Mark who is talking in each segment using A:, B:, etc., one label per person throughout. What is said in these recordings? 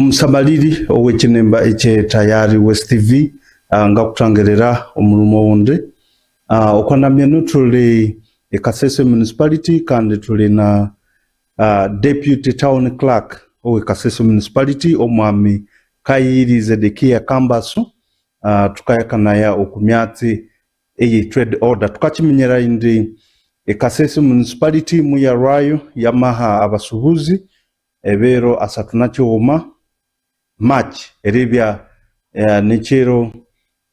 A: Omusamaliri ow'ekinemba ekye Tayari West TV ngakutangerera omurimo owundi. Okwanamyenu tuli e Kasese Municipality kandi tuli na Deputy Town Clerk owe Kasese Municipality Omwami Kayiri Zedekia Kambasu. Tukayakanaya oku myatsi eye Trade Order. Tukakiminyera indi e Kasese Municipality muyarwayo yamaha abasubuzi Ebiro 31 March eribya nekiro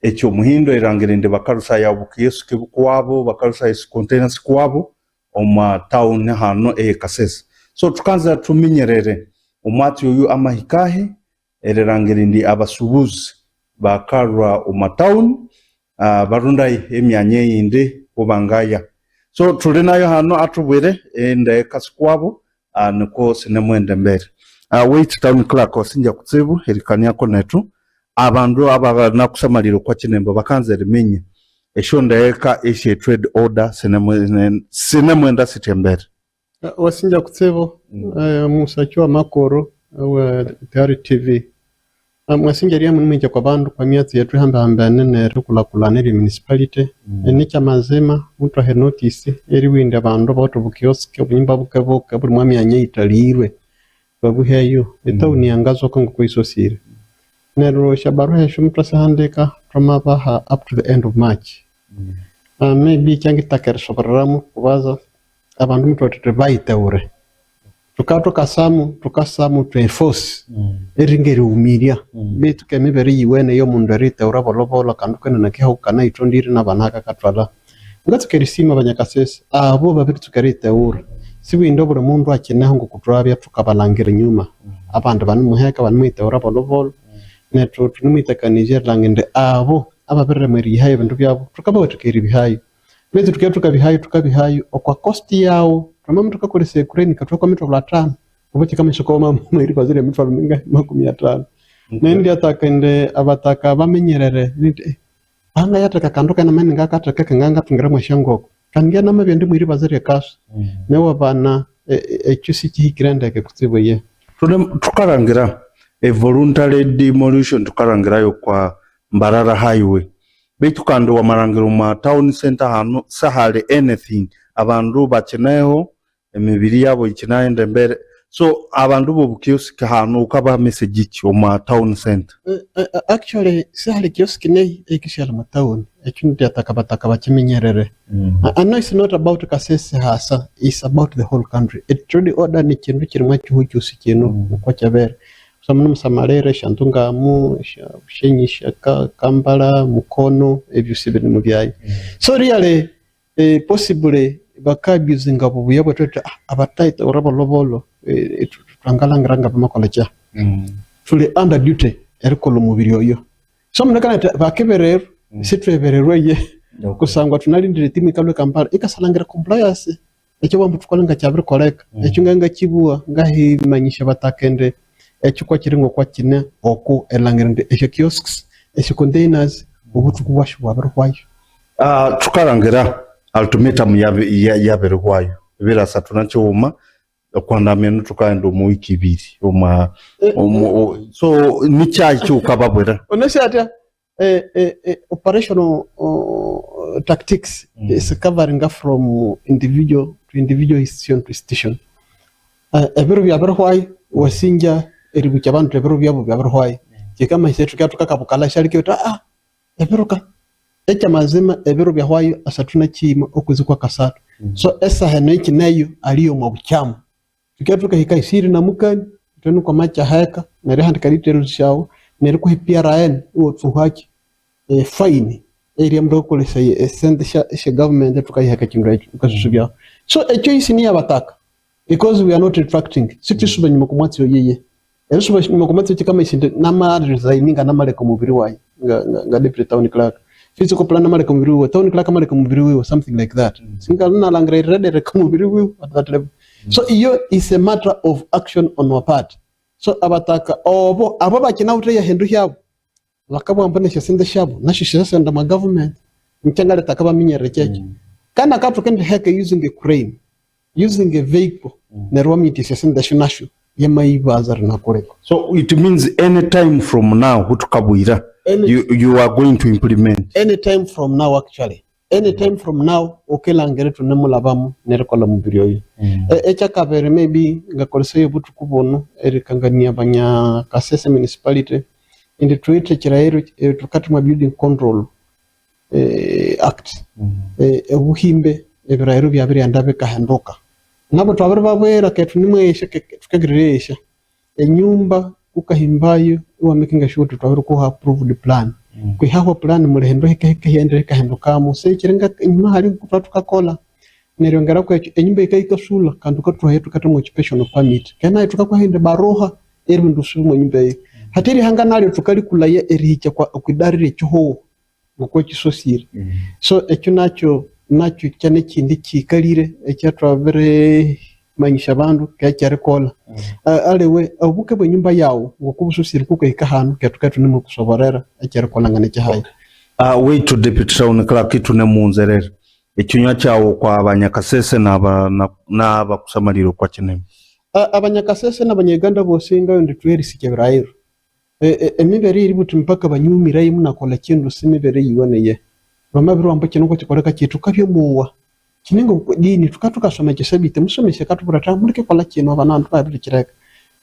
A: ekyomuhindo erangire ndi bakarusaya obukiyosiki bukwabo, bakarusaya esi containers kwabo omwa town hanu eye Kasese. So tukanza tuminyerere omwatsi oyu amahikahi erirangire ndi abasubuzi bakarwa omwa town barundayo emyanya eyindi kubangaya. So tuli nayo hanu atubwire endeka sikwabo nikwo sinemwenda embere. Waitu town clerk wasinja kutsibu erikaniako netu abandu abanakusamalire okwa kinemba bakanza eriminya esyo ndeka esye trade order sinemwenda sitya embere.
B: Wasinja kutsibu Musaki wa Makuru owa Tayari TV. Mwasinja ryamu nimwija kwa bandu kwa myatsi yetu ehambahambene nerikulhakulhana erye municipality. Nikyamazima mutwaha enotice eriwindi abandu abawithe obukiosk obunyumba bukebuke obuli mwa myanya eyitaliyirwe babuheyo. Etown yangazoka ngoko yisosire. Neryo esyabarua esyo muthwasihandika thwamabaha up to the end of March. Maybe ekyangitaka erisoboreramu kubanza abandu muthwathu thuthi bayitewure. Thukabya thukasamu thukasamu to enforce eri ngeriwumirya betu kemibere eyiwene eyomundu eriyithewura bolhobolho akandu kenene kanayithondire nabana akakathwalha. Ngatsuka erisima abanyakasese abo babiritsuka eriyithewura sibuyinda obuli mundu akyineho ngokuthwabya thukabalhangira enyuma abandi banemuheka banemuyithewura bolhobolho nethu thunemuyithakanizya erilhangira indi abo ababiriremwa eriyihayo ebindu byabu thukabawathikaya eribihayo. Betu tukabya thukabihayo thukabihayo okwa cost yaghu twamabya thukakolesya e crane ikathwalha kwa mithwalho athanu obo kyikamanyisa wuka wamamweribaza erya mithwalho mingahi makumi athanu. Nayi ndyathaka indi abataka baminyerere indi bangayatheka akandu kene namaye ningakatheka kengangathungiramu esyangoko kandi ngabya namabya indi mwiribaza eryakasu nawu abana ekyo sikyihikire ndeke kutsibu eyihi.
A: Thukalhangira e voluntary demolition thukalhangirayo kwa Mbarara highway Beitu kandi wamalhangira omwa town center hanu sihali anything, abandu bakineho, emibiri yabo yikyinaghenda embere, so abandu bobu kiosk hanu wukabaha message ki omwa town center?
B: Actually sihali kiosk neyi eyikishyalha omwa town, ekyo ndyataka abataka bakiminyerere. I know it's not about Kasese hasa, it's about the whole country. E trade order nikindu ekiri omwa kihugho kyosi kinu okwakyabeere. Kusangwa nomusamalire, esya Ntungamo, esya Bushenyi, esya Kampala, Mukono, ebyosi biri mubyayo. So really possibly baka abusinga obubuya bwethu thuthi abatayithewura bolhobolho thwangalhangira ngabamakolha kyahi. Thuli under duty erikolha omubiri oyo. So omundu akanabya athi bakibererwa, sithwebererwa aye kusangwa thunalindire etimu yikalhwa e Kampala yikasalhangira compliance. Ekyo bambu thukolhe nga kyabirikoleka. Ekyo nga ngakibugha ngahimanyisya abataka indi ekyo kwakiri ngokwa kine oku erilhangira indi esya kiosks, esya containers obuthuku bwasyo bwabirihwayo.
A: Thukalhangira ultimatum yabirihwayo ebiro asathu na kighuma okwandamyenu thukaghenda omu wiki ibiri omwa so nikyahi ekyawukababwira?
B: Wunasi atya operational tactics is covering from individual to individual, institution to institution. Ebiro byabirihwayo wasingya eribukya abandu ebiro byabu byabirihwayo. Kyikamanyisaya thukabya thukakabukalha syaliki wuthi ebiro ka ekyamazima ebiro byahwayo asathu na kiyima okwezi kwa kasathu. So esaha enu eyikineyo aliyo omwa bukyamu. Thukabya thukahika isiri na mukani ithwe nuko amakyaheka nerihandika details syawu nerikuha PRN iwatsuhakyi e fine eyeriyamba thukakolesaya esente sya government thukayiheka ekyindu ekyo wukasusubyahu. So e choice niyabataka because we are not retracting sithwisuba enyuma okwa mwatsi oyo eyihi. Erisuba enyuma okwa mwatsi oyo kyikamanyisa indi nama resigninga namaleka omubiri wayi nga deputy town clerk. Physical plan namaleka omubiri wiwe, town clerk amaleka omubiri wiwe something like that. Singali nalhangira eri ready erileka omubiri wiwe at that level. So iyo is a matter of action on our part. So abataka obo abo abakyinawithe eyahindu hyabu bakabugha ambu nesyasente syabu nasyo syasenda omwa government nikyangaletha baminyerere kyekyo. Kandi akathuka indi heka using a crane, using a vehicle neryo waminyitya esyasente esyo nasyo. Yamaibaza rinakoreka.
A: So it means any time from now hutukabwira you, you are going to implement.
B: Any time from now actually. Any time from now okelangere tunemulabamu nerikola omubiri oyo. Ekyakabiri maybe ngakolesayo obuthuku bunu erikangania abanya Kasese municipality indi thuwithe ekirayiro thukathuma building control Act obuhimbe ebirayiro byabirighenda bikahinduka. Nabo twabiribabwira kethu nimweghesya thukagirireghesya enyumba wukahimbayo iwa makinga sure wuthi twabirikuha approved plan. Kwihaho plan muli hindu hikehike hyaghenda hikahindukamu sikiringa enyuma hali ngoku thwathukakolha. Neryongera kwekyo enyumba yikabya yikasulha kandi wukathuhayo thukathamu occupational permit kandi nayo thukakuha eyindi baruha eyeribugha indi wusube omwa nyumba eyo. Hathi erihanga naryo thukalikulhaya erihikya okwidara ryekyihugho ngoko kisosire. So ekyo nakyo nakyo kyanekindi kikalire ekyatwabirimanyisya abandu kekyerikolha. Aliwe obuke bwenyumba yaghu ngoku bususire kukahika hanu kethukabya ithunemukusoborera ekyerikolha nganekihaya.
A: Waitu Deputy Town Clerk itunemunzerera ekinywa kyawu kwa banyakasese n'abakusamalire okwa kinema.
B: Abanyakasese n'abanya Uganda bosi ngayo indi thuherisikya ebirayiro. Emibere eyeri buthi mpaka banyumiraya munakolha kyindu si mibere eyiweneye. Bamabiriwamba kino ngokikoleka kyithi wukabya mowa. Kine ngokwa dini thukabya thukasoma ekyisabiti omusomesa akatubwira athi muleke kolha kino abandu babirikyireka.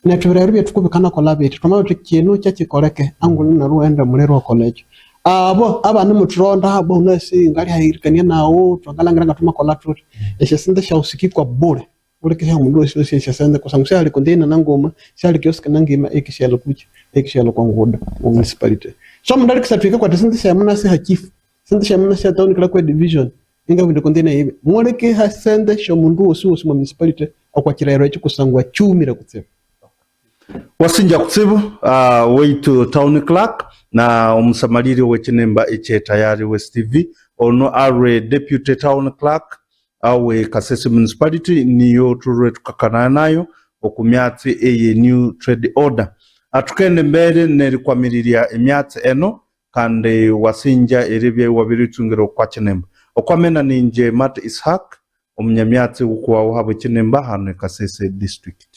B: Nethu ebirayiro byethu kubikanakolha bithi twamabugha thuthi kino kyakyikoleke angulhu neryo iwaghenda muliro iwakolha ekyo. Abo abanimuthuronda abo wunasi ngalihayirikania naghu thwangalhangira ngathwamakolha thuthi. Esyasente syaghu sikikwa bule. Wulekeha omundu wosi wosi esyasente kusangwa sihali container nanguma, sihali kiosk nangima eyikishyalha kuki eyikishyalha okwa ngudo omu municipality. So omundu alikisathu akakwata esente syayi munasiha chief, esente syayi munasiha town clerk we division ingabugha indi container yibe. Mulekeha sente syomundu wosi wosi omu municipality okwa kirayiro ekyo kusangwa kyumire kutsibu.
A: Wasinja kutsibu waitu town clerk na omusamaliri owekinimba ekye Tayari West TV ono arwe deputy town clerk awe Kasese Municipality niyo turwe tukakana nayo oku myatsi eye new trade order. Atukende mbere nerikwamiriria emyatsi eno kandi wasinja eribya wabiritsungire okwa kinimba. Okwamena ninje Matt Ishak omunyamyatsi wukuwawu habwe kinimba hano e Kasese district.